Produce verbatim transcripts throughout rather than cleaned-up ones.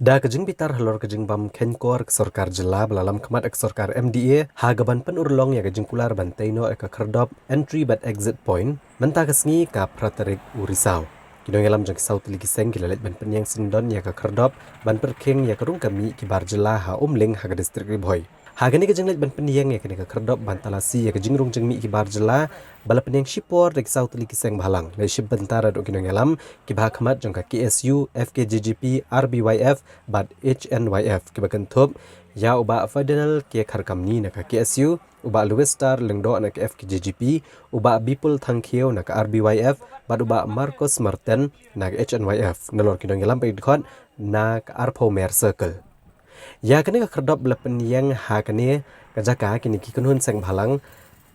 Da ka jingbitar halor ka jingbym kheiñkor ka sorkar jylla ba la lam khmat ka sorkar M D A ha kaban pynurlong ïa ka jingkular ban tei noh ïa ka khyrdop entry bad exit point, mynta ka sngi ka phra tarik u Risaw, ki nongïalam jong ki saw tylli ki seng ki la leit ban pynïeng syndon ïa ka khyrdop ban pyrkhing ïa ka rung ka mih ki bar jylla ha Umling ha ka district Ri Bhoi. Ha kane ka jingleit ban pynïeng ïa kane ka khyrdop ban talasi ïa ka jingrung jingmih ki bar jylla ba la pynïeng shipor da ki saw tylli ki seng bhalang, la shim bynta da ki nongïalam kiba ha khmat jong ka K S U, F K J G P, R B Y F bad H N Y F, kiba kynthup ïa u Bah Ferdinand K Kharkamni na ka K S U, u Bah Louis Star Lyngdoh na ka F K J G P, u Bah Bipul Thangkhiew na ka R B Y F bad u Bah Marcus Martin na ka H N Y F, nalor ki nongïalam ba ki dkhot na ka Arphew Mer Circle. Ïa kane ka khyrdop ba la pynïeng ha kane ka jaka, kine ki kynhun seng bhalang,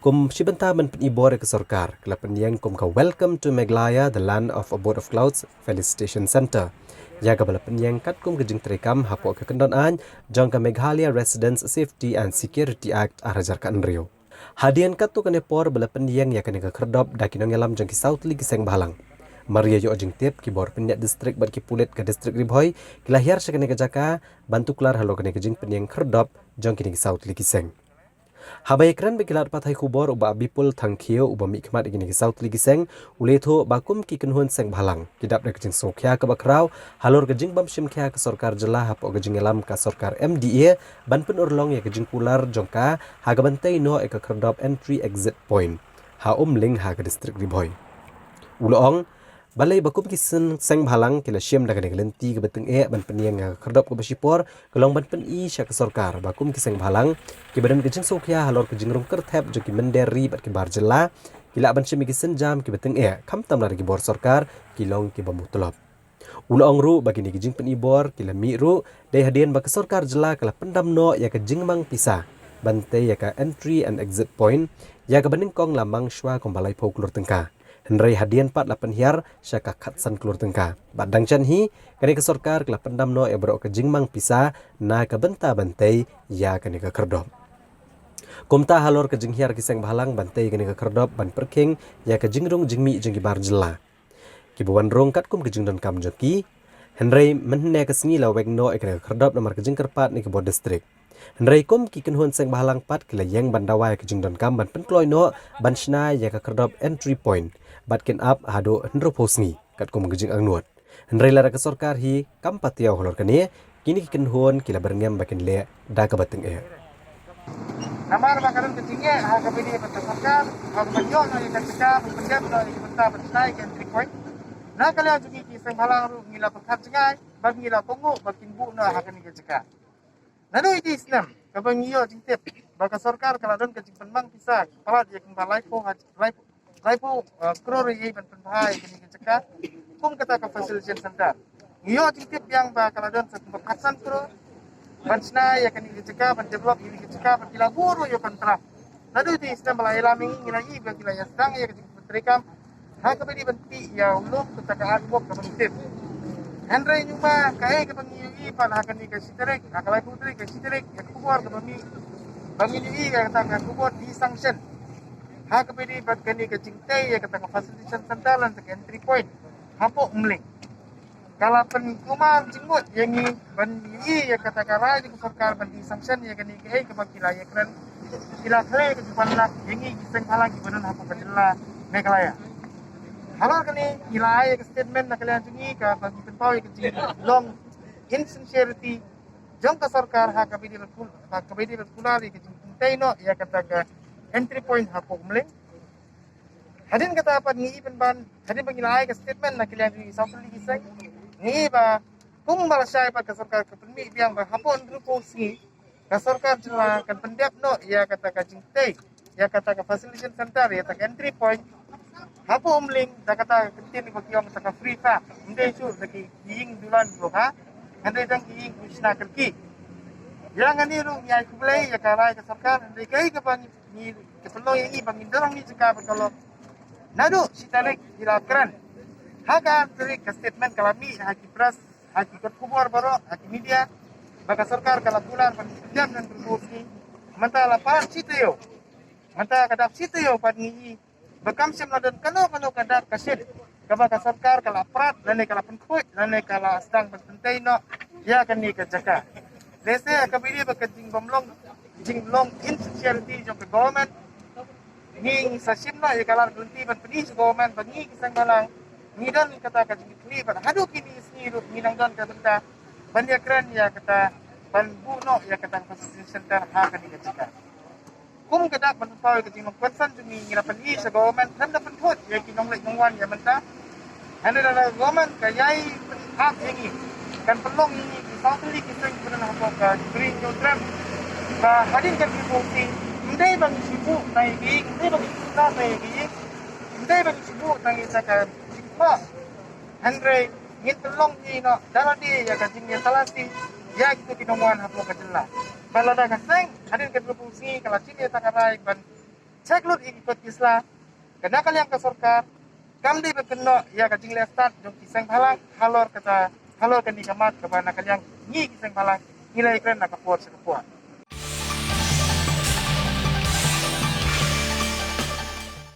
kum shi bynta ban pynibor ïa ka sorkar, ka la pynïeng kum ka Welcome to Meghalaya, the Land of Abode of Clouds Felicitation Centre, ïa kaba la pynïeng katkum ka jingtreikam hapoh ka kyndon aiñ jong ka Meghalaya Residents Safety and Security Act ar hajar khathynriew. Hadien katto katne por ba la pynïeng ïa kane ka khyrdop da ki nongïalam jong ki saw tylli ki seng bhalang, mar ïa ïoh jingtip, ki bor pynïaid district bad ki pulit ka district Ri Bhoi ki la hiar sha kane ka jaka ban tuklar halor kane ka jingpynïeng khyrdop jong kine ki saw tylli ki seng. Haba ïakren bad ki lad pathai khubor, u Bah Bipul Thangkhiew, uba mih khmat ïa kine ki saw tylli ki seng, u la ïathuh ba kum ki kynhun seng bhalang, ki dap da ka jingsngewkhia kaba khraw halor ka jingbym shim khia ka sorkar jylla hapoh ka jingïalam ka sorkar M D A ban pynurlong ïa ka jingkular jong ka ha kaban tei noh ïa ka khyrdop entry exit point ha Umling ha ka district Ri Bhoi. U la ong, balei ba kum ki seng, seng bhalang ki la shim da kane ka lynti kaba tyngeh ban pynïeng ïa ka khyrdop kaba shipor, ka long ban pyni sha ka sorkar ba kum ki seng bhalang kiba don ka jingsngewkhia halor ka jingrung kyrthep jong ki mynder ri bad ki bar jylla, ki lah ban shim ïa ki sienjam kiba tyngeh, khamtam lada ki bor sorkar ki long kiba mutlop. U la ong ruh ba kine ki jingpynibor ki la mih ruh dei hadien ba ka sorkar jylla ka la pyndam noh ïa ka jingmang pisa ban tei ïa ka entry and exit point, ïa kaba nyngkong la mang shuwa kumba laiphew klur tyngka, hynrei hadien pat la pynhiar sha ka khatsan klur tyngka. Bad dang shen hi, kane ka sorkar ka la pyndam noh ïa baroh ka jingmang pisa na ka bynta ban tei ïa kane ka khyrdop. Kumta halor ka jinghiar ki seng bhalang ban tei ïa kane ka khyrdop ban pyrkhing ïa ka jingrung jingmih jong ki bar jylla, kiba wan rung katkum ka jingdonkam jong ki, hynrei mynhynne ka sngi la weng noh ïa kane ka khyrdop namar ka jingkyrpad na ki bor district. Hynrei kum ki kynhun seng bhalang pat ki la ïeng ban dawa ïa ka jingdonkam ban pynkloi noh ban shna ïa ka khyrdop entry point bad kin ap haduh hynriewphew sngi katkum ka jingangnud. Hynrei lada ka sorkar hi kam patiaw halor kane, kine ki kynhun ki la byrngem ba kin leh da kaba tyngeh. Namar ba ka don ka jingeh ha kaba ïadei bad ka sorkar ha kaba ïoh noh ïa ka jaka ban pyndep noh ïa ka bynta ban shna ïa ka entry point. Na ka liang jong ngi ki seng bhalang ruh ngi la pyrkhat jngai bad ngi la kohnguh ba kin buh noh ha kane ka jaka. Naduh ïa ki snem kaba ngi ïoh jingtip ba ka sorkar ka la don ka jingpynmang pisa palat ïa kumba laiphew ha, laiphew, laiphew, eh, klur ïa ban pynbha ïa kane ka jaka kum kata ka facilitation center. Ngi ïoh jingtip biang ba ka la don sa kumba khatsan klur ban shna ïa kane ka jaka, ban develop ïa kane ka jaka, ban ki la buh ruh ïa u kontrak. Naduh ïa ki snem ba la ïalam ïa ngi, ngi la ïohi ba ki la ïa sdang ïa ka jingpyntreikam ha kaba ïadei ban pynbeit ïa u lum kata ka artwork kaba ngi tip. Hynrei ngi ma kaei kaba ngi ïohi pat ha kane ka shi tarik, ha ka laiphew tarik ka shi tarik, ïa ka khubor kaba mih, ba ngi ïohi ïa kata ka khubor de-sanction ha kaba ïadei bad kane ka jingtei ïa kata ka facilitation center lane ka entry point hapoh Umling. Ka la pynkulmar jingmut ïa ngi ban ïohi ïa kata ka rai jong ka sorkar ban de-sanction ïa kane kaei kaba ki la ïakren, ki la khleh ka jingwan lad ïa ngi ki seng bhalang kiba don hapoh ka jylla Meghalaya. Halor kane ngi la ai ïa ka statement na ka liang jong ngi kaba ngi pynpaw ïa ka jinglong insincerity jong ka sorkar ha kaba ïadei bad kul-, ha kaba ïadei bad kular ïa ka jingtei noh ïa kata ka entry point hapoh Umling. Hadien kata pat ngi i pynban, hadien ba ngi la ai ka statement na ka liang jong ngi saw tylli ki seng, ngi i ba kum ba la shai pat ka sorkar ka pynmih biang ba hapoh hynriewphew sngi ka sorkar jylla kan pyndep noh ïa kata ka jingtei ïa kata ka facilitation center, ïa kata ka entry point hapoh Umling da kata ka kyntien ba ki ong kata ka free fare, ym dei shuh da ki ïing dulan ki briew, ha, hynrei dang ki ïing ki shna kyrkieh. Ïa ngani ruh ngi ai khublei ïa ka rai ka sorkar, hynrei kaei kaba ngi ngi, ka pynlong ïa ngi ba ngin da long ngi jaka ba ka long. Naduh shi tarik ki la kren. Ha ka ar tarik ka statement ka la mih ha ki press, ha ki kot khubor baroh, ha ki media, ba ka sorkar ka la kular ban pyndep noh hynriewphew sngi. Mynta la palat shi taïew. Mynta ka dap shi taïew pat ngi i ba kam shym la don kano kano ka dak ka shit kaba ka sorkar ka la prat lane ka la pynkhuid lane ka la sdang ban pyntei noh ïa kane ka jaka. Lehse ka bidi ba ka jingbym long, jinglong insincerity jong ka government. Ngi ngi sa shim noh ïa ka lad ka lynti ban pyni sha government ba ngi ki seng bhalang ngi don kata ka jingkitkhlieh, bad haduh kine ki sngi ruh ngi nang don ka bynta ban ïakren ïa kata, ban buh noh ïa kata ka facilitation center ha kane ka jaka. Kum ka dak ban pynpaw ïa ka jinglong concern jong ngi, ngi la pyni sha government, kan da pynthut ïa ki nongleit nongwan ïa mynta. Hynrei lada government ka ïai pynthut ïa ngi, kan pynlong ïa ngi ki saw tylli ki seng ba don hapoh ka Ri Hynñiewtrep. Ba hadien ka Ri Bhoi Sing, ym dei ba ngi shu buh tang ïa ki ïing, ym dei ba ngi shu buh tang ïa ki ïing, ym dei ba ngi shu buh tang ïa ka jingphoh. Hynrei ngin pynlong ïa noh da lade ïa ka jingïatalasi ïa kito ki nongwan hapoh ka jylla. Ba lada ka seng hadien ka dkhot sngi ka la shim ïa ka rai ban check lut ïa ki kot ki sla, ka na ka liang ka sorkar kam dei ban kynnoh ïa ka jingleh stad jong ki seng bhalang halor kata, halor kane ka mat kaba na ka liang ngi ki seng bhalang ngi la ïakren na ka por sha ka por.